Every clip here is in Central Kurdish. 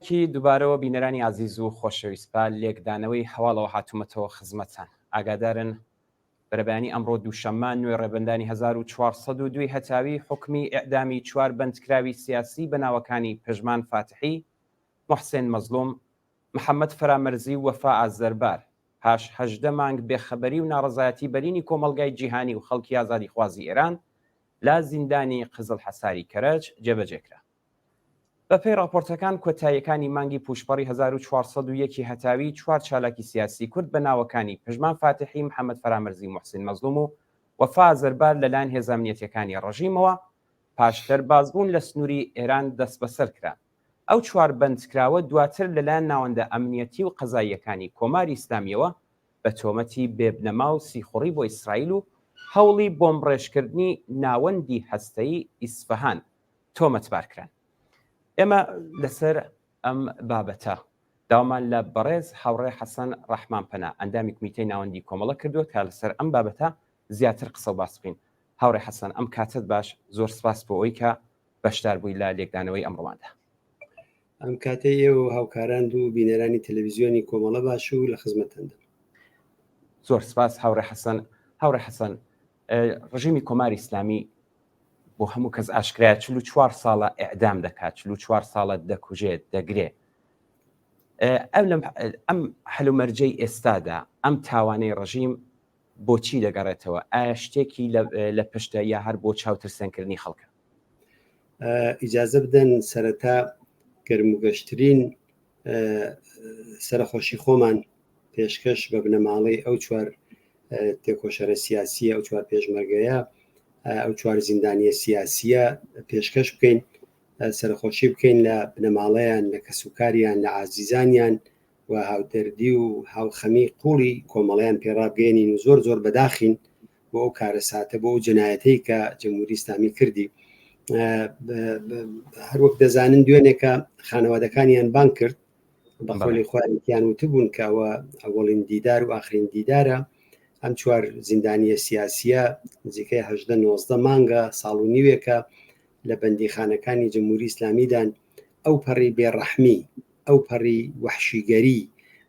جارێکی دووبارەوە بینەرانی ئازیز و خۆشەویست بە لێکدانەوەی هەواڵەوە هاتوومەتەوە خزمەتان. ئاگادارن بەرەبەیانی ئەمڕۆ دووشەممە نوێ ڕێبەندانی 1402 هەتاوی حوکمی ئیعدامی چوار بەندکراوی سیاسی بە ناوەکانی پژمان فاتحی، موحسێن مەزڵوم، محەمەد فەرامەرزی و وەفا ئازەربار پاش 18 مانگ بێخەبەری و ناڕەزایەتی بەرینی کۆمەڵگای جیهانی و خەڵکی ئازادیخوازی ئێران لە زیندانی قزڵحەساری کەرەج جێبەجێ کرا. بەپێی ڕاپۆرتەکان کۆتاییەکانی مانگی پووشپەڕی 1401 ی هەتاوی چوار چالاکی سیاسی کورد بە ناوەکانی پژمان فاتحی، محەمەد فەرامەرزی، موحسین مەزڵوم و وەفا ئازەربار لەلایەن هێزە ئەمنیەتیەکانی ڕژیمەوە پاش دەربازبوون لە سنووری ئێران دەستبەسەر کران. ئەو چوار بەندکراوە دواتر لەلایەن ناوەندە ئەمنیەتی و قەزاییەکانی کۆماری ئیسلامییەوە بە تۆمەتی بێبنەما و سیخوڕی بۆ ئیسرائیل و هەوڵی بۆمبڕێژکردنی ناوەندی هەستەیی ئیسفەهان تۆمەتبار کران. ئێمە لەسەر ئەم بابەتە داوامان لە بەڕێز هاوڕێ حەسەن ڕەحمان پەنا ئەندامی کومیتەی ناوەندی کۆمەڵە کردووە تا لەسەر ئەم بابەتە زیاتر قسە و باس بکەین. هاوڕێ حەسەن ئەم کاتەت باش، زۆر سپاس بۆ ئەوەی کە بەشدار بووی لە لێکدانەوەی ئەمڕۆماندا. ئەم کاتەی ئێوە و هاوکاراند و بینەرانی تەلەڤیزیۆنی کۆمەڵە باش و لە خزمەتتاندام. زۆر سپاس هاوڕێ حەسەن. هاوڕێ حەسەن، ڕژیمی کۆماری ئیسلامی بۆ هەموو کەس ئاشکرایە 44 ساڵە ئیعدام دەکات، 44 ساڵە دەکوژێت، دەگرێ. ئەم لەم ئەم هەلومەرجەی ئێستادا ئەم تاوانەی ڕژیم بۆچی دەگەڕێتەوە؟ ئایا شتێکی لە پشتە یا هەر بۆ چاوترسێنکردنی خەڵکە؟ ئیجازە بدەن سەرەتا گەرموگەشترین سەرەخۆشی خۆمان پێشکەش بە بنەماڵەی ئەو چوار تێکۆشەرە سیاسیە ئەو چوار پێشمەرگەیە ئەو چوار زیندانیە سیاسیە پێشکەش بکەین سەرخۆشی بکەین لە بنەماڵەیان لە کەسوکاریان لە ئازیزانیان و هاودەردی و هاوخەمی قوڵی کۆمەڵیان پێڕابگەێنین و زۆر زۆر بەداخین بۆ ئەو کارەساتە بۆ ئەو جەنایەتەی کە جمهوری ئیسلامی کردی هەروەک دەزانن دوێنێکە خانەوادەکانیان بانگ کرد بەخۆلی خۆیانیان وتبوون کە ئەوە ئەوەڵین دیدار و ئاخرین دیدارە ئەم چوار زیندانیە سیاسیە نزیکەی هەدە 19 مانگە ساڵ و نیوێکە لە بەندیخانەکانی جمهوری ئیسلامیدان ئەو پەڕی بێڕەحمی ئەو پەڕی وەحشیگەری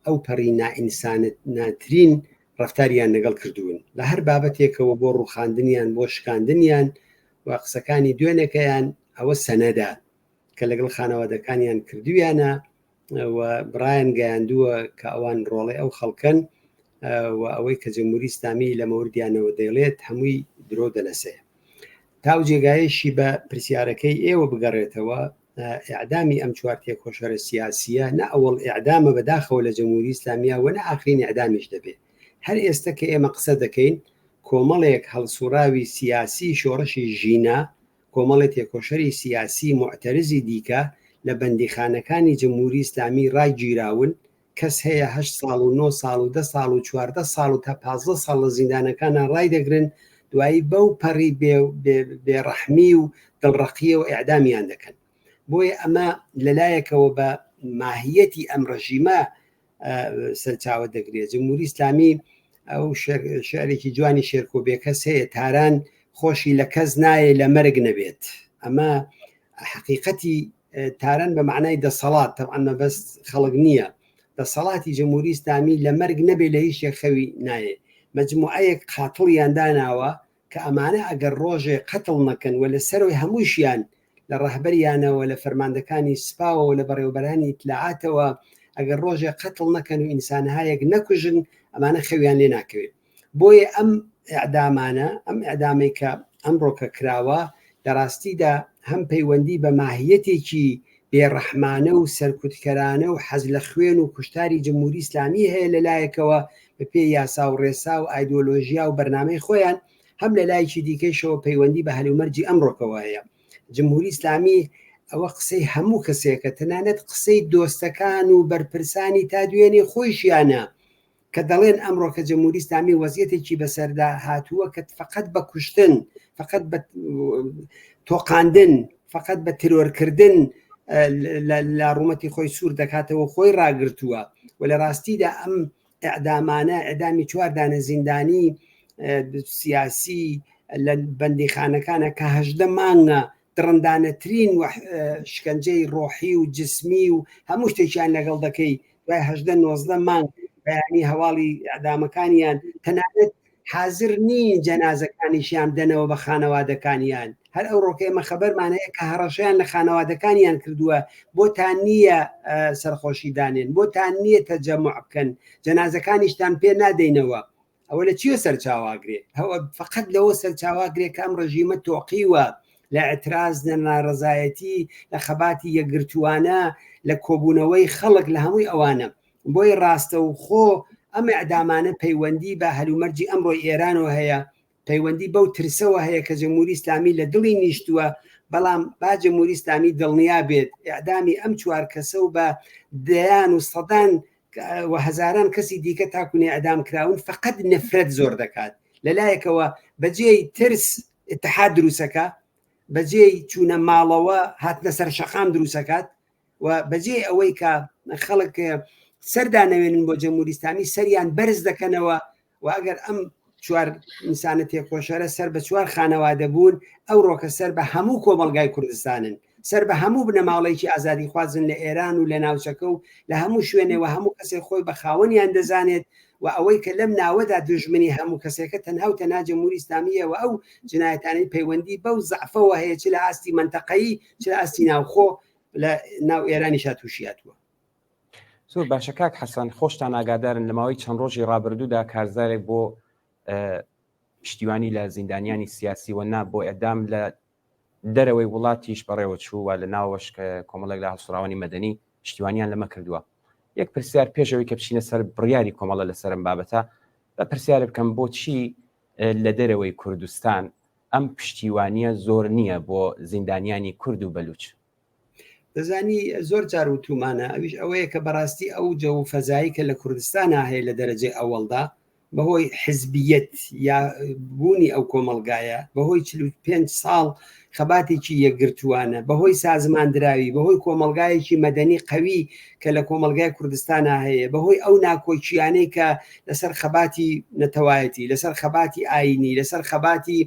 ئەو پەڕی نائینسانترین ڕەفتاریان لەگەڵ کردوون لە هەر بابەتێکەوە بۆ ڕووخاندنیان بۆ شکاندنیان و قسەکانی دوێنێکەیان ئەوە سەنەدە کە لەگەڵ خانەوادەکانیان کردویانە و بڕایان گەیاندووە کە ئەوان ڕۆڵی ئەو خەڵکەن و ئەوەی کە جمهوری ئیسلامی لە مەوردیانەوە دەیڵێت هەمووی درۆ دەلەسەیە تا و جێگایەشی بە پرسیارەکەی ئێوە بگەڕێتەوە ئیعدامی ئەم چوار تێکۆشەرە سیاسیە نە ئەوەڵ ئیعدامە بەداخەوە لە جمهوری ئیسلامیا و نە ئاخرین ئیعدامیش دەبێ هەر ئێستە کە ئێمە قسە دەکەین کۆمەڵێک هەڵسوڕاوی سیاسی شۆڕشی ژینا کۆمەڵێ تێکۆشەری سیاسی موعتەرزی دیکە لە بەندیخانەکانی جمهوری ئیسلامی ڕاگیراون کەس هەیە هەشت ساڵ و نۆ ساڵ و دە ساڵ و 14 ساڵ و تا 15 ساڵ لە زیندانەکانە ڕایدەگرن دوایی بەو پەڕی بێڕەحمی و دڵڕەقیەوە ئیعدامیان دەکەن بۆیە ئەمە لەلایەکەوە بە ماهیەتی ئەم ڕژیمە سەرچاوە دەگرێت جمهوری ئیسلامی ئەو شعرێکی جوانی شێرکۆ بێکەس هەیە تاران خۆشی لە کەس نایە لە مەرگ نەبێت ئەمە حقیقەتی تاران بە معنای دەسەڵات تەبعەن مەبەست خەڵک نییە دەسەڵاتی جمهوری ئیسلامی لە مەرگ نەبێ لە هیچ شتێک خەوی نایێ مەجموعەیەک قاتڵیان داناوە کە ئەمانە ئەگەر ڕۆژێ قەتڵ نەکەن و لە سەرەوەی هەمووشیان لە ڕەهبەریانەوە لە فەرماندەکانی سپاوەوە لە بەڕێوەبەرانی ئیتلاعاتەوە ئەگەر ڕۆژێ قەتڵ نەکەن و ئینسانهایەک نەکوژن ئەمانە خەویان لێ ناکەوێت بۆیە ئەم ئیعدامانە، ئەم ئیعدامەی کە ئەمڕۆکە کراوە، لە ڕاستیدا هەم پەیوەندی بە ماهییەتێکی بێڕەحمانە و سەرکوتکەرانە و حەز لە خوێن و کوشتاری جمهوری ئیسلامی هەیە لە لایەکەوە بە پێی یاسا و ڕێسا و ئایدۆلۆژیا و بەرنامەی خۆیان، هەم لە لایەکی دیکەیشەوە پەیوەندی بە هەلومەرجی ئەمڕۆکەوە هەیە. جمهوری ئیسلامی ئەوە قسەی هەموو کەسێکە، تەنانەت قسەی دۆستەکان و بەرپرسانی تا دوێنێ خۆیشیانە کە دەڵێن ئەمڕۆکە جمهوری ئیسلامی وەزیەتێکی بەسەردا هاتووە کە فقط بە کوشتن فقط بە تۆقاندن فقط بە ترۆرکردن لە ڕوومەتی خۆی سوور دەکاتەوە خۆی ڕاگرتووە و لە ڕاستیدا ئەم ئەعدامانە ئەدامی چواردانە زیندانی سیاسی لە بەندیخانەکانە کە هەژدە مانگە. دڕندانەترین شکەنجەی ڕۆحی و جسمی و هەموو شتێکیان لەگەڵ دەکەی دوای هەژدە نۆزدە مانگ بەیانی هەواڵی ئەدامەکانیان تەنانەت حازر نین جەنازەکانیشیان بدەنەوە بە خانەوادەکانیان هەر ئەو ڕۆکە ئێمە خەبەرمان هەیە کە هەڕەشەیان لە خانەوادەکانیان کردووە بۆتان نییە سەرخۆشی دانێن بۆتان نییە تەجەمع بکەن جەنازەکانیشتان پێ نادەینەوە ئەوە لە چیە سەرچاواگرێ ئەوە فقط لەوە سەرچاواگرێ کە ئەم ڕژیمە تۆقیوە لە اعتراز لە ناڕەزایەتی لە خەباتی یەکگرتووانە لە کۆبوونەوەی خەڵک لە هەمووی ئەوانە بۆی ڕاستەوخۆ ئەم ئەعدامانە پەیوەندی بە هەلومەرجی ئەمڕۆی ئێرانەوە هەیە پەیوەندی بەو ترسەوە هەیە کە جمهوری ئیسلامی لە دڵی نیشتووە بەڵام با جمهوری ئیسلامی دڵنیا بێت ئەعدامی ئەم چوار کەسە و بە دەیان و سەدان و هەزاران کەسی دیکە تاکونێ ئەدام کراون فقط نفرەت زۆر دەکات لەلایەکەوە بەجێی ترس اتحاد دروستەکە بەجێی چوونە ماڵەوە هاتنە سەر شەقام دروستەکات و بەجێ ئەوەی کە خەڵک سەردانەوێنن بۆ جەمهوری ئیسلامی سەریان بەرز دەکەنەوە و ئەگەر ئەم چوار ئینسانە تێکۆشەرە سەر بە چوار خانەوادە بوون ئەو ڕۆکە سەر بە هەموو کۆمەڵگای کوردستانن سەر بە هەموو بنەماڵەیەکی ئازادیخوازن لە ئێران و لە ناوچەکە و لە هەموو شوێنێ و هەموو کەسێک خۆی بە خاوەنیان دەزانێت و ئەوەی کە لەم ناوەدا دژمنی هەموو کەسێکە تەنها و تەنها جمهوری ئیسلامییە و ئەو جنایەتانەی پەیوەندی بەو زەعفەوە هەیە چ لە ئاستی مەنتەقەیی چ لە ئاستی ناوخۆ لە ناو ئێرانیشا تووشی هاتووە. زۆر باشە کاک حەسەن خۆشتان ئاگادارن لە ماوەی چەند ڕۆژی ڕابردوودا کارزارێک بۆ پشتیوانی لە زیندانیانی سیاسی و نا بۆ ئەدام لە دەرەوەی وڵاتیش بەڕێوە چوو و لە ناوەش کە کۆمەڵێک لە هەڵسوڕاوانی مەدەنی پشتیوانیان لەمە کردووە یەک پرسیار پێشەوەی کە بچینە سەر بڕیاری کۆمەڵە لەسەرم بابەتە بە پرسیار بکەم بۆچی لە دەرەوەی کوردستان ئەم پشتیوانیە زۆر نییە بۆ زیندانیانی کورد و بەلوچ؟ دەزانی زۆر جار وتومانە ئەویش ئەوەیە کە بەڕاستی ئەو جەو و فەزایی کە لە کوردستانا هەیە لە دەرەجەی ئەوەڵدا بەهۆی حزبیەت یا بوونی ئەو کۆمەڵگایە بەهۆی 45 ساڵ خەباتێکی یەکگرتووانە بەهۆی سازماندراوی بەهۆی کۆمەڵگایەکی مەدەنی قەوی کە لە کۆمەڵگای کوردستانا هەیە بەهۆی ئەو ناکۆکیانەی کە لەسەر خەباتی نەتەوایەتی لەسەر خەباتی ئاینی لەسەر خەباتی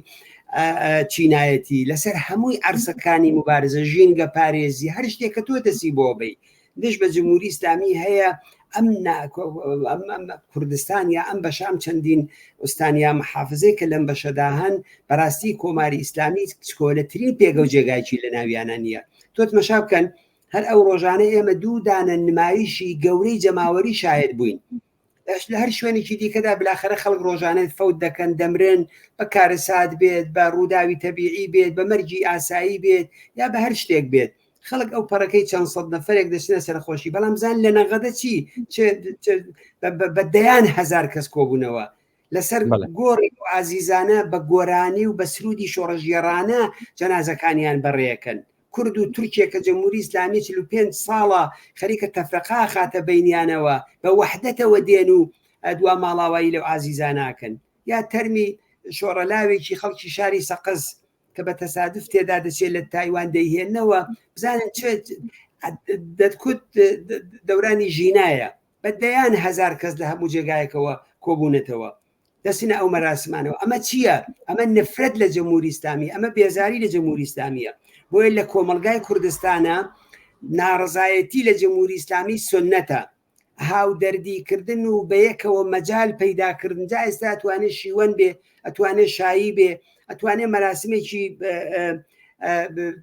چینایەتی لەسەر هەمووی عەرسەکانی مبارزە ژینگە پارێزی هەر شتێک کە تۆ دەسی بۆ بی دژ بە جمهوری ئیسلامی هەیە ئەم کوردستان یا ئەم بەشە ئەم چەندین ئوستان یا محافزەی کە لەم بەشەدا هەن بەڕاستی کۆماری ئیسلامی چکۆلەترین پێگە و جێگایکی لە ناویانە نییە تۆ تمەشا بکەن هەر ئەو ڕۆژانە ئێمە دوو دانە نمایشی گەورەی جەماوەری شاهد بووین لە هەر شوێنێکی دیکەدا بلاخەرە خەڵک ڕۆژانە فەوت دەکەن دەمرن بە کارەسات بێت بە ڕووداوی تەبیعی بێت بە مەرگی ئاسایی بێت یا بە هەر شتێک بێت خەڵک ئەو پەڕەکەی چەند سەد نەفرێک دەچنە سەرخۆشی بەڵام زان لە نەغەدە چی بە دەیان هەزار کەس کۆبوونەوە لەسەر گۆڕی و ئازیزانە بە گۆرانی و بە سرودی شۆڕژگێڕانە جەنازەکانیان بەڕێەکەن کورد و تورکیە کە جمهوری ئیسلامی 45 ساڵە خەریکە تەفرەقا خاتە بینیانەوە بە وەحدەتەوە دێن و دوا ماڵاوایی لەو ئازیزاناکەن یا تەرمی شۆڕەلاوێکی خەڵکی شاری سەقز کە بە تەسادف تێدا دەچێت لە تایوان دەیهێنەوە بزانن چ دەتکوت دەورانی ژینایە بە دەیان هەزار کەس لە هەموو جێگایەکەوە کۆبوونەتەوە دەچنە ئەو مەراسمانەوە ئەمە چییە؟ ئەمە نفرەت لە جمهوری ئیسلامی ئەمە بێزاری لە جمهوری ئیسلامیە بۆیە لە کۆمەڵگای کوردستانە ناڕزایەتی لە جمهوری ئیسلامی سنەتە هاودەردی کردن و بەیەکەوە مەجال پەیداکردن جا ئێستا ئەتوانێ شیوەن بێ ئەتوانێ شایی بێ ئەتوانێ مەراسمێکی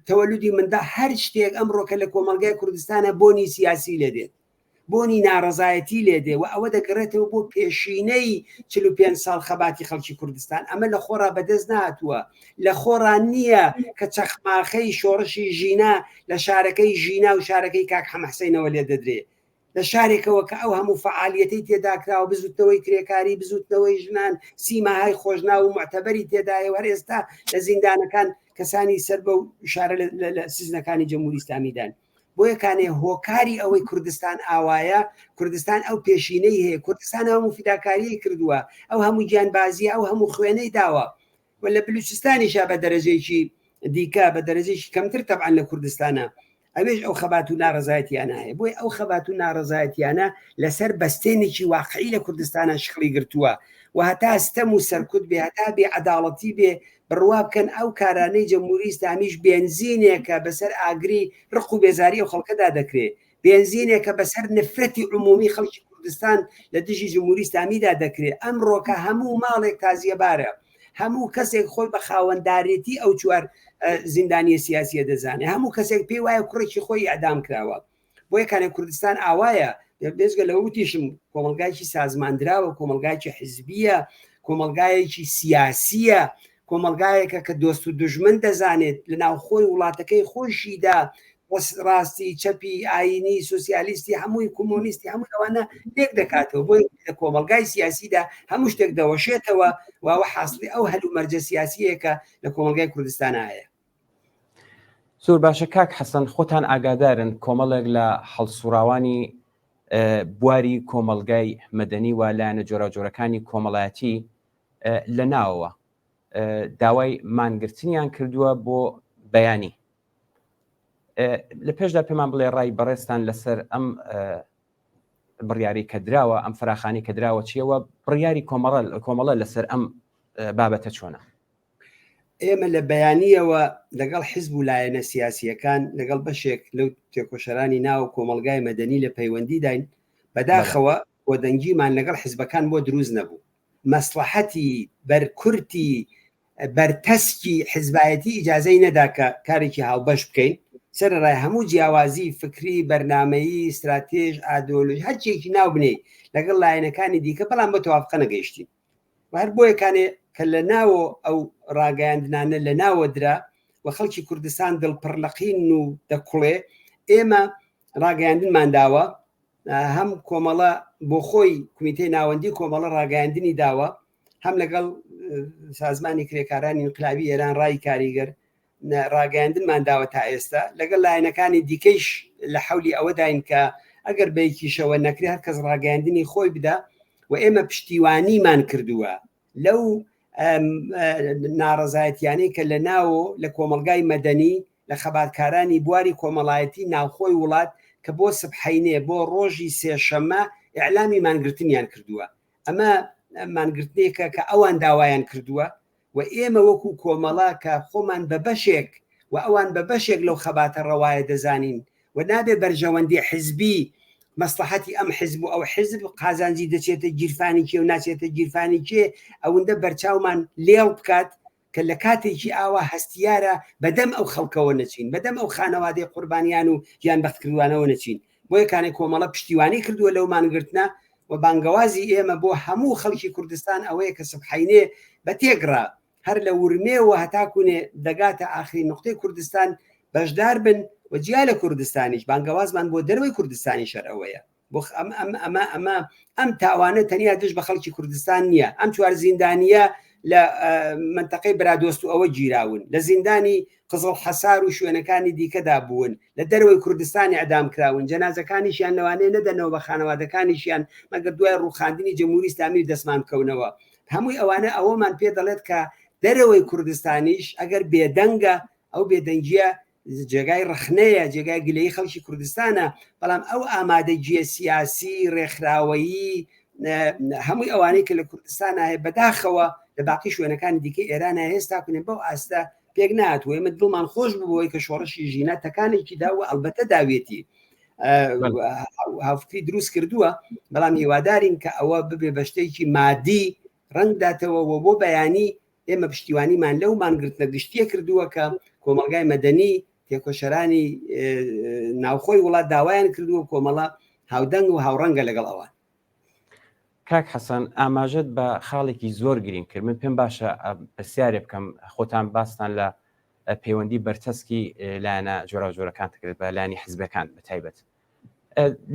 تەوەلودی مندا هەر شتێک ئەمڕۆکە لە کۆمەڵگای کوردستانە بۆنی سیاسی لێ دێت بۆنی ناڕەزایەتی لێ دێ و ئەوە دەگەڕێتەوە بۆ پێشینەی 45 ساڵ خەباتی خەڵکی کوردستان ئەمە لە خۆڕا بەدەست نهاتووە لە خۆڕا نییە کە چەخماخەی شۆڕشی ژینا لە شارەکەی ژینا و شارەکەی کاک حەمەحسینەوە لێ دەدرێ لە شارێکەوە کە ئەو هەموو فعالیەتەی تێداکراوە بزوتنەوەی کرێکاری بزوتنەوەی ژنان سیماهای خۆشناو و معتەبەری تێدایە و هەر ئێستا لە زیندانەکان کەسانی سەر بەو شارە لە سزنەکانی جمهوری ئیسلامیدان بۆیە کانێ هۆکاری ئەوەی کوردستان ئاوایە کوردستان ئەو پێشینەی هەیە کوردستان هەموو فیداکاریی کردووە ئەو هەموو گیانبازیە ئەو هەموو خوێنەی داوە و لە بلوچستانیشا بە دەرەجەیەکی دیکە بە دەرەجەیەکی کەمتر تەبعەن لە کوردستانە ئەوێش ئەو خەبات و ناڕەزایەتیانە هەیە بۆی ئەو خەبات و ناڕەزایەتیانە لەسەر بەستێنێکی واقعی لە کوردستانە شکڵی گرتووە. و هەتا ستەم و سەرکوت بێ، هەتا بێ عەداڵەتی بێ، بڕوا بکەن ئەو کارانەی جەمهوری ئیسلامیش بێنزینێکە بەسەر ئاگری ڕق و بێزاری ئەو خەڵکەدا دەکرێ، بێنزینێکە بەسەر نفرەتی عمومی خەڵکی کوردستان لە دژی جمهوری ئیسلامیدا دەکرێ. ئەمڕۆکە هەموو ماڵێک تازیەبارە، هەموو کەسێک خۆی بە خاوەندارێتی ئەو چوار زیندانیە سیاسیە دەزانێ، هەموو کەسێک پێی وایە کوڕێکی خۆی ئیعدام کراوە. بۆیە کانێ کوردستان ئاوایە بێجگە لەوە وتیشم کۆمەڵگایکی سازماندراوە کۆمەڵگایکی حزبیە کۆمەڵگایەکی سیاسیە کۆمەڵگایەکە کە دۆست و دژمن دەزانێت لە ناوخۆی وڵاتەکەی خۆشیدا ڕاستی چەپی ئاینی سوسیالیستی هەمووی کۆمۆنیستی هەموو ئەوانە لێک دەکاتەوە بۆی لە کۆمەلگای سیاسیدا هەموو شتێک دەوەشێتەوە واوە حاصلی ئەو هەلومەرجە سیاسیەکە لە کۆمەلگای کوردستان هەیە. زۆر باشە کاک حەسەن خۆتان ئاگادارن کۆمەڵێک لە هەڵسوڕاوانی بواری کۆمەڵگای مەدەنی و لایەنە جۆراوجۆرەکانی کۆمەڵایەتی لە ناوەوە داوای مانگرتنیان کردووە بۆ بەیانی لە پێشدا پێمان بڵێ ڕای بەڕێزتان لەسەر ئەم بڕیاری کە دراوە ئەم فراخانی کە دراوە چیەوە بڕیاری کۆمەڵە کۆمەڵە لەسەر ئەم بابەتە چۆنە؟ ئێمە لە بەیانییەوە لەگەڵ حیزب و لایەنە سیاسییەکان، لەگەڵ بەشێک لەو تێکۆشەرانی ناو کۆمەڵگای مەدەنی لە پەیوەندیداین، بەداخەوە کۆدەنگیمان لەگەڵ حیزبەکان بۆ دروست نەبوو. مەسڵەحەتی بەرکورتی بەرتەسکی حیزبایەتی ئیجازەی نەدا کە کارێکی هاوبەش بکەین، سەرەڕای هەموو جیاوازی فکری، بەرنامەیی، ستراتێژ، ئادۆلۆژی، هەرچییەکی ناو بنێی لەگەڵ لایەنەکانی دیکە، بەڵام بە تەوافقە نەگەیشتین. و هەر بۆیە کانێ کە لە ناوۆ ئەو ڕاگەیاندنانە لە ناوە درا و خەڵکی کوردستان دڵ پڕ لە قین و دەکوڵێ ئێمە ڕاگەیاندنمان داوە هەم کۆمەڵە بۆ خۆی کومیتەی ناوەندی کۆمەڵە ڕاگەیاندنی داوە هەم لەگەڵ سازمانی کرێکارانی انقلابی ئێران ڕای کاریگەر ڕاگەیاندنمان داوە تا ئێستا لەگەڵ لایەنەکانی دیکەیش لە حەولی ئەوەداین کە ئەگەر بەیکیشەوە نەکرێ هەر کەس ڕاگەیاندنی خۆی بدا و ئێمە پشتیوانیمان کردووە لەو ناڕەزایەتیانەی کە لە ناوۆ لە کۆمەڵگای مەدەنی لە خەباتکارانی بواری کۆمەڵایەتی ناوخۆی وڵات کە بۆ سبحینێ بۆ ڕۆژی سێشەممە ئیعلامی مانگرتنیان کردووە ئەمە مانگرتنێکە کە ئەوان داوایان کردووە و ئێمە وەکو کۆمەڵە کە خۆمان بە بەشێک و ئەوان بە بەشێک لەو خەباتە ڕەوایە دەزانین و نابێ بەرژەوەندی حزبی مەسڵەحەتی ئەم حزب و ئەو حزب قازانجی دەچێتە گیرفانی کێ و ناچێتە گیرفانی کێ ئەوەندە بەرچاومان لێڵ بکات کە لە کاتێکی ئاوا هەستیارە بەدەم ئەو خەڵکەوە نەچین بەدەم ئەو خانەوادەی قوربانیان و گیان بەختکردوانەوە نەچین بۆیە کانێ کۆمەڵە پشتیوانی کردووە لەو مانگرتنە و بانگەوازی ئێمە بۆ هەموو خەڵکی کوردستان ئەوەیە کە سبحەینێ بە تێکڕا هەر لە ورمێوە هەتاکوونێ دەگاتە ئاخرین نوقتەی کوردستان بەشدار بن و جیا لە کوردستانیش بانگەوازمان بۆ دەرەوەی کوردستانیش هەر ئەوەیە بۆ ئەم ئەم ئەمە ئەمە ئەم تاوانە تەنیا دژ بە خەڵکی کوردستان نییە ئەم چوار زیندانیە لە منتەقەی برادۆست و ئەوە گیراون لە زیندانی قزڵ حەسار و شوێنەکانی دیکەدا بوون، لە دەرەوەی کوردستان ئیعدام کراون، جەنازەکانیشیان لەوانەیە نەدەنەوە بە خانەوادەکانیشیان مەگەر دوای ڕووخاندنی جەمهوری ئیسلامی و دەستمان بکەونەوە. هەمووی ئەوانە ئەوەمان پێ دەڵێت کە دەرەوەی کوردستانیش ئەگەر بێدەنگە، ئەو بێدەنگییە جێگای ڕەخنەیە، جێگای گلەیی خەڵکی کوردستانە، بەڵام ئەو ئامادەگییە سیاسی، ڕێکخراوەیی، هەمووی ئەوانەی کە لە کوردستانە هەیە بەداخەوە لە باقی شوێنەکانی دیکەی ئێرانە هێستا کونێ بەو ئاستە پێک نهاتووە ئێمە دڵمان خۆش بوو بەوەی کە شۆڕشی ژینا تەکانێکی دا و ئەلبەتە داوێتی هاوفکری دروست کردووە بەڵام هیوادارین کە ئەوە ببێ بە شتێکی مادی ڕەنگداتەوە و بۆ بەیانی ئێمە پشتیوانیمان لەو مانگرتنە گشتیە کردووە کە کۆمەڵگای مەدەنی تێکۆشەرانی ناوخۆی وڵات داوایان کردووە کۆمەڵە هاودەنگ و هاوڕەنگە لەگەڵ ئەوان. کاک حەسەن ئاماژەت بە خاڵێکی زۆر گرینگ کرد من پێم باشە پرسیارێ بکەم خۆتان باستان لە پەیوەندی بەرتەسکی لایەنە جۆراوجۆرەکان کرد بە لایەنی حزبەکان بە تایبەت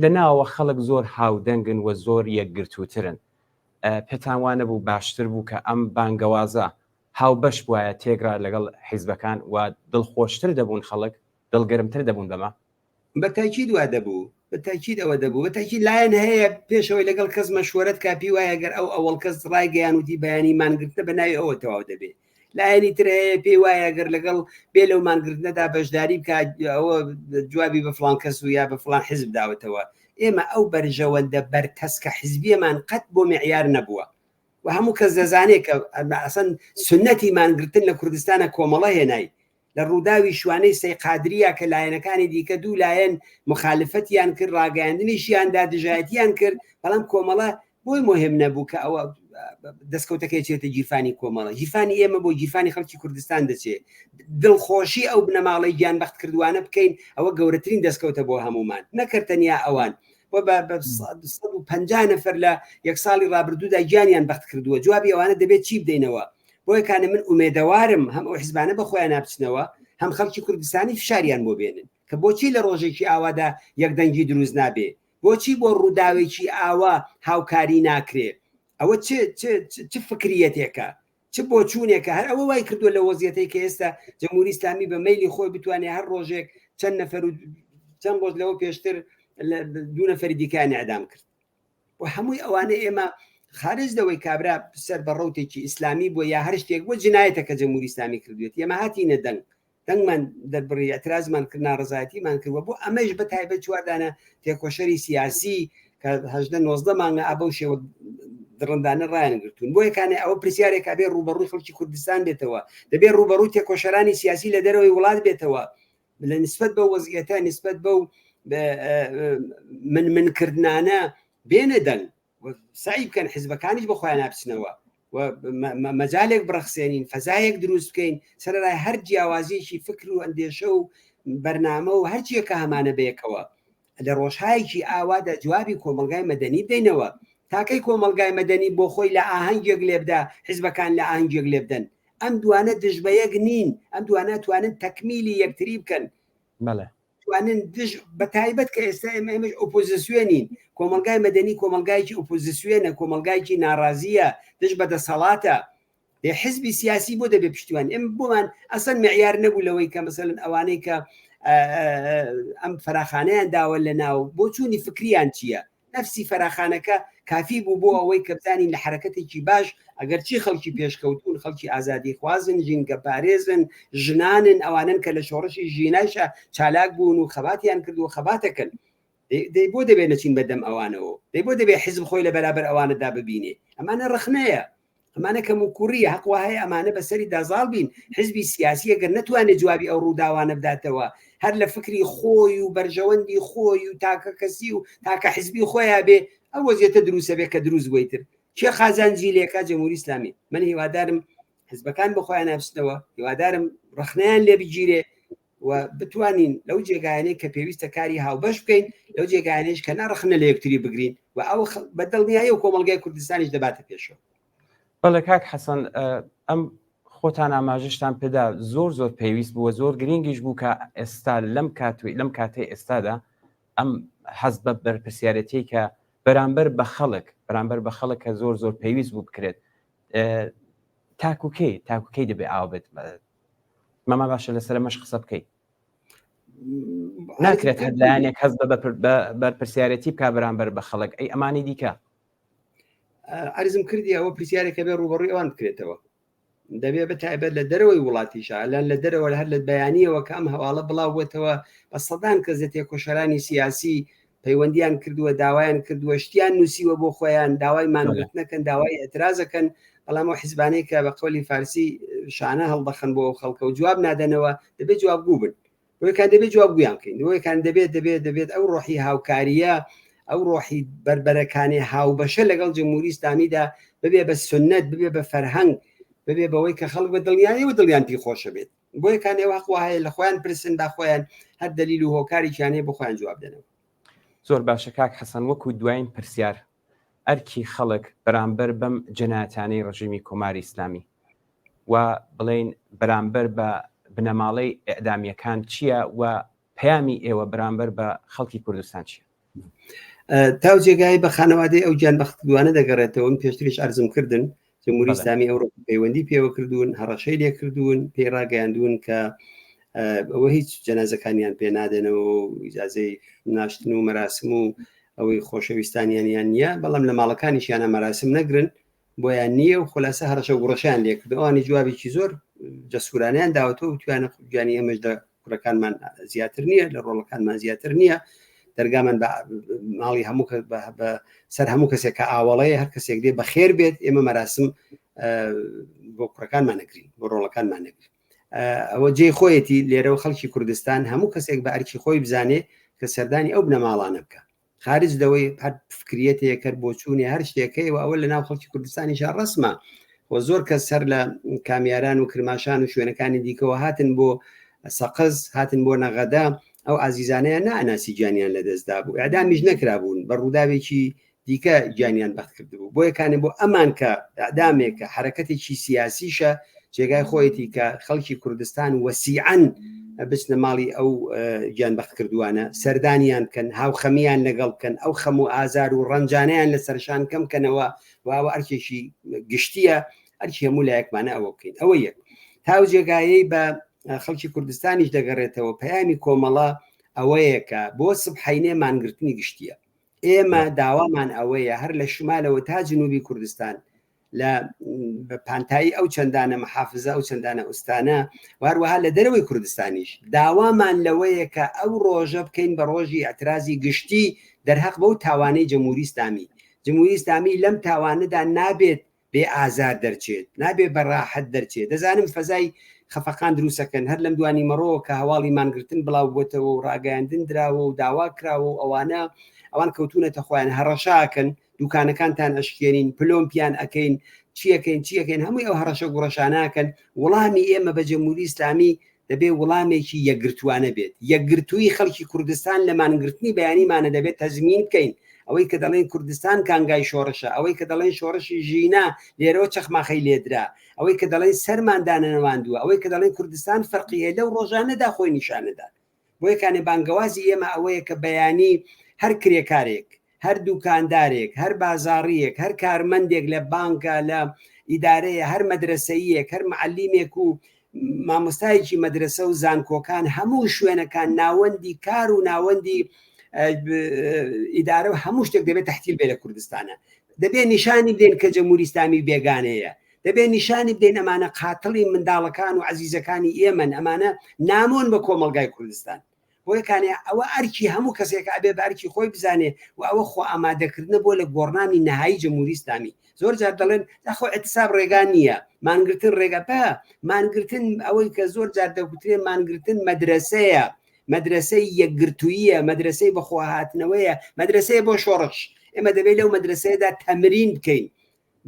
لە ناوە خەڵک زۆر هاودەنگن و زۆر یەکگرتووترن پێتان وانە بوو باشتر بوو کە ئەم بانگەوازە هاوبەش بوایە تێگرا لەگەڵ حیزبەکان و دڵخۆشتر دەبوون خەڵک دڵگەرمتر دەبوون بەمە؟ بە تاکید وا دەبوو، بە تاکید ئەوە دەبوو، بە تاکید لایەن هەیە پێشەوەی لەگەڵ کەس مەشوەرەت کا پێی وایە گەر ئەو ئەوەڵ کەس ڕایگەیان وتی بەیانی مانگرتنە بە ناوی ئەوە تەواو دەبێ. لایەنی تر هەیە پێی وایە گەر لەگەڵ بێ لەو مانگرتنەدا بەشداری بکا ئەوە جوابی بە فڵان کەس و یا بە فڵان حیزب داوەتەوە. ئێمە ئەو بەرژەوەندە بەرتەسکە حیزبیەمان قەت بۆ معیار نەبووە. و هەموو کەس دەزانێت کە ئەسەن سنەتی مانگرتن لە کوردستانە کۆمەڵە هێنای لە ڕووداوی شوانەی سەی قادریە کە لایەنەکانی دیکە دوو لایەن مخالفەتیان کرد ڕاگەیاندنیشیان دا دژایەتیان کرد بەڵام کۆمەڵە بۆی مهم نەبوو کە ئەوە دەستکەوتەکەی چێتە گیرفانی کۆمەڵە گیرفانی ئێمە بۆ گیرفانی خەڵکی کوردستان دەچێت دڵخۆشی ئەو بنەماڵەی گیان بەخت کردوانە بکەین ئەوە گەورەترین دەستکەوتە بۆ هەمومان نەکرد تەنیا ئەوان بۆ بە 150 نەفەر لە یەک ساڵی ڕابردوودا گیانیان بەخت کردووە جوابی ئەوانە دەبێت چی بدەینەوە بۆیە کانە من ئومێدەوارم هەم ئەو حزبانە بە خۆیان نابچنەوە هەم خەڵکی کوردستانی فشاریان بۆ بێنن کە بۆچی لە ڕۆژێکی ئاوادا یەکدەنگی دروست نابێ بۆچی بۆ ڕووداوێکی ئاوا هاوکاری ناکرێ ئەوە چ چ چ فکریەتێکە چ بۆچوونێکە هەر ئەوە وای کردووە لە وەزیەتەی کە ئێستا جمهوری ئیسلامی بە مەیلی خۆی بتوانێت هەر ڕۆژێک چەند نەفەر و چەند ڕۆژ لەوە پێشتر دوو نەفەری دیکەیان ئەدام کرد و هەمووی ئەوانە ئێمە خارج لەوەی کابرا سەر بە ڕوتێکی ئیسلامی بووە یا هەر شتێک بۆ جنایەتە کە جمهوری ئیسلامی کردوێت ئێمە هاتینە دەنگ دەنگمان دەربڕی اعترازمان کرد ناڕزایەتیمان کردوە بۆ ئەمەش بە تایبەت چواردانە تێکۆشەری سیاسی کە هەدە نۆزدە مانگە ئابە و شێوە دڕندانە ڕایان گرتوون بۆ یەکانێ ئەوە پرسیارێک بێ ڕوبەڕووی خەڵکی کوردستان بێتەوە دەبێ ڕوبەڕوو تێکۆشەرانی سیاسی لە دەرەوەی وڵات بێتەوە لە نسبەت بەو وەزیەتە نسبەت بەو من منکردانە بێنە دەنگ سعی بکەن حزبەکانیش بە خۆیان بچنەوە و مەجالێک بڕەخسێنین فەزایەک دروست بکەین سەرەرای هەر جیاوازیەکی فکر و ئەندێشە و بەرنامە و هەرچیەکە هەمانە بەیەکەوە لە ڕۆژهایەکی ئاوادا جوابی کۆمەلگای مەدەنی بدەینەوە تاکەی کۆمەلگای مەدەنی بۆ خۆی لە ئاهەنگێک لێبدا حزبەکان لە ئاهەنگێک لێبدەن ئەم دوانە دژ بە یەک نین ئەم دوانە توانن تەکمیلی یەکتری بکەن بەڵێ توانن دژ بە تایبەت کە ئێستا ئێمە ئێمەش ئۆپۆزیسیۆنین کۆمەلگای مەدەنی کۆمەلگایکی ئۆپۆزیسیۆنە کۆمەلگایکی ناڕازیە دژ بە دەسەڵاتە دێ حزبی سیاسی بۆ دەبێ پشتیوان ئێمە بۆمان ئەسەن معیار نەبوو لەوەی کە مەسەلەن ئەوانەی کە ئەم فراخانەیان داوە لە ناو بۆچوونی فکریان چییە نەفسی فەراخانەکە کافی بوو بۆ ئەوەی کە بزانین لە حەرەکەتێکی باش ئەگەرچی خەڵکی پێشکەوتوون خەڵکی ئازادیخوازن ژینگە پارێزن ژنانن ئەوانن کە لە شۆڕشی ژینایشا چالاک بوون و خەباتیان کرد و خەباتەکەن دەی بۆ دەبێت نەچین بەدەم ئەوانەوە دەی بۆ دەبێت حزب خۆی لە بەرابەر ئەوانەدا ببینێ ئەمانە ڕخنەیە ئەمانە کەم و کوڕیە هەق وایە ئەمانە بەسەری دازاڵ بین حزبی سیاسی ئەگەر نەتوانێت جوابی ئەو ڕووداوانە بداتەوە هەر لە فکری خۆی و بەرژەوەندی خۆی و تاکە کەسی و تاکە حزبی خۆیان بێ ئەو وەزیەتە دروستە بێ کە دروست بووی تر کێ قازانجی لێکا جمهوری ئیسلامی من هیوادارم حزبەکان بە خۆیان نابچنەوە هیوادارم ڕخنەیان لێ بگیرێ و بتوانین لەو جێگایانەی کە پێویستە کاری هاوبەش بکەین لەو جێگایانەیش کە ناڕخنە لە یەکتری بگرین و ئەو بە دڵنیایی و کۆمەڵگای کوردستانیش دەباتە پێشەوە. بەڵێ کاک حەسەن ئەم خۆتان ئاماژەشتان پێدا زۆر زۆر پێویست بووە زۆر گرنگیش بوو کە ئێستا لەم کاتوی لەم کاتەی ئێستادا ئەم حەز بە بەرپرسیارەتی کە بەرامبەر بە خەڵک بەرامبەر بە خەڵک کە زۆر زۆر پێویست بوو بکرێت تاکوکەی تاکوکەی دەبێ ئاو بێت ماما باشە لەسەر مەش قسە بکەیت ناکرێت هەر لایەنێک هەست بە بەرپرسیارەتی بک بەرامبەر بە خەڵک ئەی ئەمانی دیکە ئەرزم کردی ئەوە پرسیارێکە بێ ڕوبەڕووی ئەوان بکرێتەوە دەبێ بە تایبەت لە دەرەوەی وڵاتیشە لەن لە دەرەوە هەر لە بەیانیەوە کە ئەم هەواڵە بڵاو بووتەوە بە سەدان کەس لە تێکۆشەرانی سیاسی پەیوەندیان کردووە داوایان کردووە شتیان نووسیوە بۆ خۆیان داوای مانگرتنەکەن داوای ئەترازەکەن بەڵام ئەو حیزبانەی کە بە قەولی فارسی شانە هەڵدەخەن بۆ ئەو خەڵکە و جواب نادەنەوە دەبێت جوابگو بن بۆیەکان دەبێت جوابگویان بکەین بۆیەکان دەبێت دەبێت دەبێت ئەو ڕۆحی هاوکاریە ئەو ڕۆحی بەربەرەکانی هاوبەشە لەگەڵ جمهوری ئیسلامیدا ببێ بە سنت ببێ بە فەرهەنگ ببێ بەوەی کە خەڵک بە دڵنیایی و دڵیان پێی خۆشە بێت بۆیەکان ئێوە حەق وایە لە خۆیان پرسن با خۆیان هەر دەلیل و هۆکارێکیان هەیە بۆ خۆیان جواب دەنەوە. زۆر باشە کاک حەسەن وەکو دوایین پرسیار ئەرکی خەڵک بەرامبەر بەم جەنایەتانەی ڕژیمی کۆماری ئیسلامی و بڵێین بەرامبەر بە بنەماڵەی ئێعدامییەکان چییە و پەیامی ئێوە بەرامبەر بە خەڵکی کوردستان چییە؟ تاو جێگای بە خانەوادەی ئەو گیان بەختکردوانە دەگەڕێتەوە من پێشتریش عەرزم کردن جمهوری ئیسلامی ئەوڕۆ پەیوەندی پێوە کردوون هەڕەشەی لێ کردوون پێی ڕاگەیاندوون کە ئەوە هیچ جەنازەکانیان پێ نادەنەوە و ئیجازەی ناشتن و مەراسم و ئەوەی خۆشەویستانیان یان نییە بەڵام لە ماڵەکانیشیانە مەراسم نەگرن بۆیان نییە و خولاسە هەڕەشە و گوڕەشیان لێکرد ئەوانی جوابێکی زۆر جەسورانیان داوەتەوە و تویانە گیانی ئێمەش لە کوڕەکانمان زیاتر نییە لە ڕۆڵەکانمان زیاتر نییە. دەرگامان بە ماڵی هەموو بە سەر هەموو کەسێک کە ئاوەڵەیە هەر کەسێک دێ بەخێر بێت ئێمە مەراسم بۆ کوڕەکانمان نەگرین بۆ ڕۆڵەکانمان نەگرین ئەوە جێی خۆیەتی لێرەوە خەڵکی کوردستان هەموو کەسێک بە ئەرکی خۆی بزانێ کە سەردانی ئەو بنەماڵانە بکە خارج لەوەی هەر فکریەتێک هەر بۆچوونی هەر شتێکەیە و ئەوە لە ناو خەڵکی کوردستانیشا ڕسمە و زۆر کەس سەر لە کامیاران و کرماشان و شوێنەکانی دیکەوە هاتن بۆ سەقز هاتن بۆ نەغەدە ئەو ئازیزانەیان ناناسی گیانیان لەدەستدا بوو ئەدامیش نەکرابوون بە ڕووداوێکی دیکە گیانیان بەخت کردبوو بۆیە کانێ بۆ ئەمان کە ئەدامێکە حرەکەتێکی سیاسیشە جێگای خۆیەتی کە خەڵکی کوردستان وەسیعەن بچنە ماڵی ئەو گیان بەخت کردوانە سەردانیان بکەن هاوخەمیان لەگەڵ بکەن ئەو خەم و ئازار و ڕەنجانیان لە سەرشان کەم کەنەوە واوە ئەرکێکی گشتیە ئەرکی هەموو لایەکمانە ئەوە بکەین ئەوە یەک تاو جێگایەی بە خەڵکی کوردستانیش دەگەڕێتەوە پەیامی کۆمەڵە ئەوەیە کە بۆ سبحینێ مانگرتنی گشتیە ئێمە داوامان ئەوەیە هەر لە شمالەوە تا جنوبی کوردستان لە پانتایی ئەو چەندانە محافزە ئەو چەندانە ئوستانە واروەها لە دەرەوەی کوردستانیش داوامان لەوەیە کە ئەو ڕۆژە بکەین بە ڕۆژی ئەترازی گشتی دەرهەق بەو تاوانەی جمهوری ئیسلامی جمهوری ئیسلامی لەم تاوانەدا نابێت بێ ئازار دەرچێت، نابێ بە ڕاحەت دەرچێت، دەزانم فەزای خەفەقان دروستەکەن، هەر لەم دوانیمەڕۆوە کە هەواڵی مانگرتن بڵاو بۆتەوە و ڕاگەیاندن دراوە و داوا کراوە و ئەوانە، ئەوان کەوتوونەتە خۆیان هەڕەشە ئەکەن، دوکانەکانتان ئەشکێنین، پلۆمپیان ئەکەین، چیەکەین چیەکەین، هەمووی ئەو هەڕەشە گوڕەشانە ئەکەن، وڵامی ئێمە بە جەمهوری ئیسلامی دەبێ وڵامێکی یەکگرتووانە بێت. یەکگرتوویی خەڵکی کوردستان لە مانگرتنی بەیانیمانە دەبێت تەزمین بکەین. ئەوەی کە دەڵێن کوردستان کانگای شۆڕشە، ئەوەی کە دەڵێن شۆڕشی ژینا لێرەوە چەخماخەی لێدرا، ئەوەی کە دەڵێن سەرمان دانەنەواندووە، ئەوەی کە دەڵێن کوردستان فەرقی هەیە لەو ڕۆژانەدا خۆی نیشانەدات. بۆیە کانێ بانگەوازی ئێمە ئەوەیە کە بەیانی هەر کرێکارێک، هەر دوکاندارێک، هەر بازاڕییەک، هەر کارمەندێک لە بانکە، لە ئیدارەیە، هەر مەدرەسەییەک، هەر معەلیمێک و مامۆستایەکی مەدرەسە و زانکۆکان، هەموو شوێنەکان، ناوەندی کار و ناوەندی ئیدارە و هەموو شتێک دەبێت تەحتیل بێ لە کوردستانە. دەبێت نیشانی بدەین کە جەمهوری ئیسلامی بێگانەیە. دەبێت نیشانی بدەین ئەمانە قاتڵی منداڵەکان و عەزیزەکانی ئێمەن، ئەمانە نامۆن بە کۆمەڵگای کوردستان. بۆیە کانێ ئەوە ئەرکی هەموو کەسێکە ئەبێ بە ئەرکی خۆی بزانێ و ئەوە خۆ ئامادەکردنە بۆ لە گۆڕنانی نەهایی جمهوری ئیسلامی. زۆر جار دەڵێن داخۆ اعتصاب ڕێگا نییە، مانگرتن ڕێگا بە مانگرتن ئەوەی کە زۆر جار دەگوترێ مانگرتن مەدرەسەیە، مەدرەسەی یەکگرتووییە، مەدرەسەی بەخۆهاتنەوەیە، مەدرەسەیە بۆ شۆڕش. ئێمە دەبێ لەو مەدرەسەیەدا تەمرین بکەین.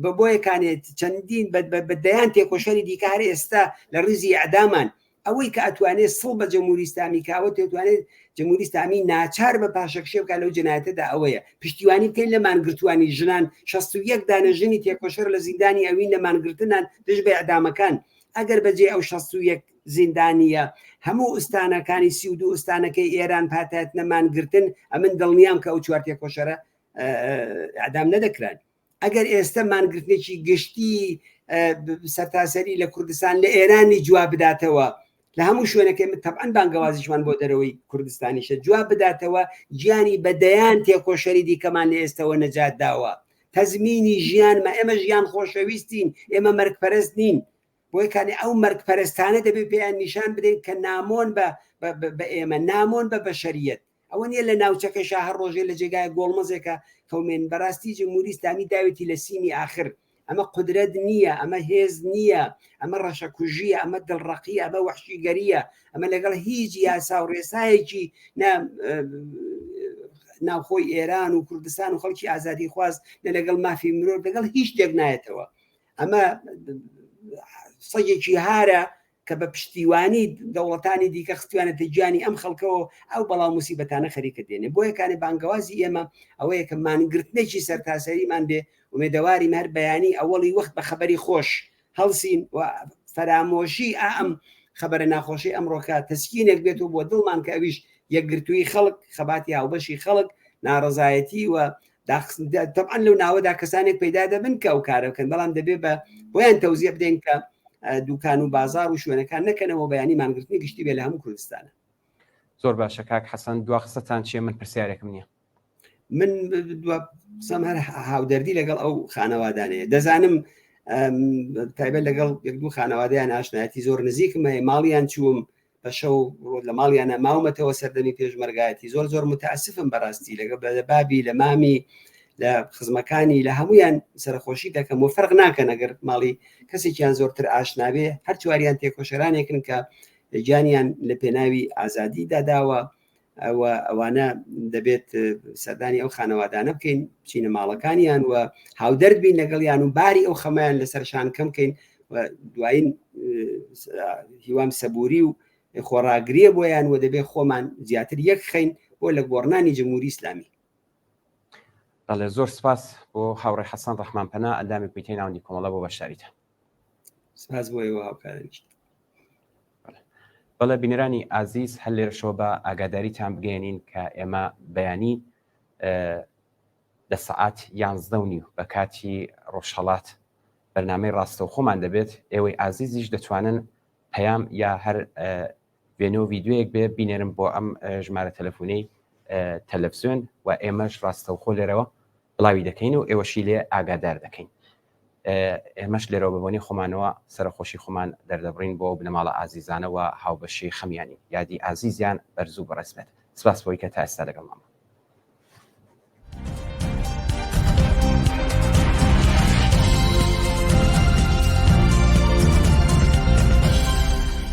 بە بۆیە کانێ چەندین بە دەیان تێکۆشەری دیکە هەر ئێستا لە ڕیزی ئەعدامان ئەوەی کە ئەتوانێت سڵ بە جمهوری ئیسلامی کاوە تێتوانێت جمهوری ئیسلامی ناچار بە پاشەکشێ بکات لەو جنایەتەدا ئەوەیە پشتیوانی بکەین لە مانگرتوانی ژنان 61 دانە ژنی تێکۆشەر لە زیندانی ئەوین لە مانگرتنان دژ بە ئەعدامەکان ئەگەر بەجێ ئەو 61 زیندانیە هەموو ئوستانەکانی 32 ئوستانەکەی ئێران پاتایەتنە مانگرتن ئەمن دڵنیام کە ئەو چوار تێکۆشەرە ئەعدام نەدەکران ئەگەر ئێستە مانگرتنێکی گشتی سەرتاسەری لە کوردستان لە ئێرانی جواب بداتەوە لە هەموو شوێنەکەی من تەبعەن بانگەوازیشمان بۆ دەرەوەی کوردستانیشە جواب بداتەوە گیانی بە دەیان تێکۆشەری دیکەمان لە ئێستەوە نەجات داوە تەزمینی ژیانمە ئێمە ژیان خۆشەویستین ئێمە مەرگپەرست نین بۆیە کانێ ئەو مەرگپەرستانە دەبێت پێیان نیشان بدەین کە نامۆن بە بە ئێمە نامۆن بە بەشەریەت ئەوە نییە لە ناوچەکەشا هەر ڕۆژێ لە جێگای گۆڵمەزێکە قەومێن بەڕاستی جمهوری ئیسلامی داوێتی لە سیمی ئاخر ئەمە قودرەت نییە ئەمە هێز نییە ئەمە ڕەشەکوژیە ئەمە دڵڕەقیە ئەمە وەحشیگەریە ئەمە لەگەڵ هیچ یاسا و ڕێسایەکی ناوخۆی ئێران و کوردستان و خەڵکی ئازادی خواست نە لەگەڵ مافی مرۆڤ لەگەڵ هیچ شتێک نایەتەوە ئەمە سەگێکی هارە کە بە پشتیوانی دەوڵەتانی دیکە خستویانەتە گیانی ئەم خەڵکەوە ئەو بەڵا موسیبەتانە خەریکە دێنێ بۆیە کانێ بانگەوازی ئێمە ئەوەیە کە مانگرتنێکی سەرتاسەریمان بێ ئومێدەواریم هەر بەیانی ئەوەڵی وەخت بە خەبەری خۆش هەڵسین و فەرامۆشی ئەم خەبەرە ناخۆشی ئەمڕۆکە تەسکینێک بێت و بۆ دڵمان کە ئەویش یەکگرتووی خەڵک خەباتی هاوبەشی خەڵک ناڕەزایەتی و تەبعەن لەو ناوەدا کەسانێک پەیدا دەبن کە ئەو کارە بکەن بەڵام دەبێ بە بۆیان تەوزیع بدەین کە دوکان و بازار و شوێنەکان نەکەنەوە بەیانی مانگرتنی گشتی بێ لە هەموو کوردستانە. زۆر باشە کاک حەسەن دوا قسەتان چیە من پرسیارێکم نییە. من دوا قسەم هەر هاودەردی لەگەڵ ئەو خانەوادانەیە دەزانم تایبەت لەگەڵ یەک دوو خانەوادەیان ئاشنایەتی زۆر نزیکم هەیە ماڵیان چووم. بە شەو لە ماڵیانە ماومەتەوە سەردەمی پێشمەرگایەتی زۆر زۆر متاسفم بەڕاستی لەگە بە بابی لە مامی لە خزمەکانی لە هەمویان سەرخۆشی دەکەم و فەرق ناکەن ئەگەر ماڵی کەسێکیان زۆرتر ئاشنابێ هەر چواریان تێکۆشەرانێکن کە گیانیان لە پێناوی ئازادی داداوە ئەوە ئەوانە دەبێت سەردانی ئەو خانەوادانە بکەین بچینە ماڵەکانیان و هاودەرد بین لەگەڵیان و باری ئەو خەمەیان لەسەر شان کەم بکەین و دوایین هیوام سەبوری و خۆڕاگریە بۆیان و دەبێت خۆمان زیاتر یەک خەین بۆ لە گۆڕنانی جمهوری ئیسلامی. بەڵێ زۆر سپاس بۆ هاوڕێ حەسەن ڕەحمان پەنا ئەندامی کۆمیتەی ناوەندی کۆمەڵە بۆ بەشداریتان. سپاس بۆ ئێوە هاوکارانیش. بەڵێ بینەرانی ئازیز هەر لێرەشەوە بە ئاگاداریتان بگەێنین کە ئێمە بەیانی لە سەعات یانزدە و نیو بە کاتی ڕۆژهەڵات بەرنامەی ڕاستەوخۆمان دەبێت ئێوەی ئازیزیش دەتوانن پەیام یا هەر وێنە و ڤیدیۆیەک بێ بینێرن بۆ ئەم ژمارە تەلەفۆنەی تەلەفزیۆن و ئێمەش ڕاستەوخۆ لێرەوە بڵاوی دەکەین و ئێوەشی لێ ئاگادار دەکەین ئێمەش لێرەوە بەبۆنی خۆمانەوە سەرەخۆشی خۆمان دەردەبڕین بۆ بنەماڵە ئازیزانەوە هاوبەشی خەمیانی یادی ئازیزیان بەرز و بەڕێز بێت سپاس بۆی کە تا ئێستا لەگەڵمان بوون.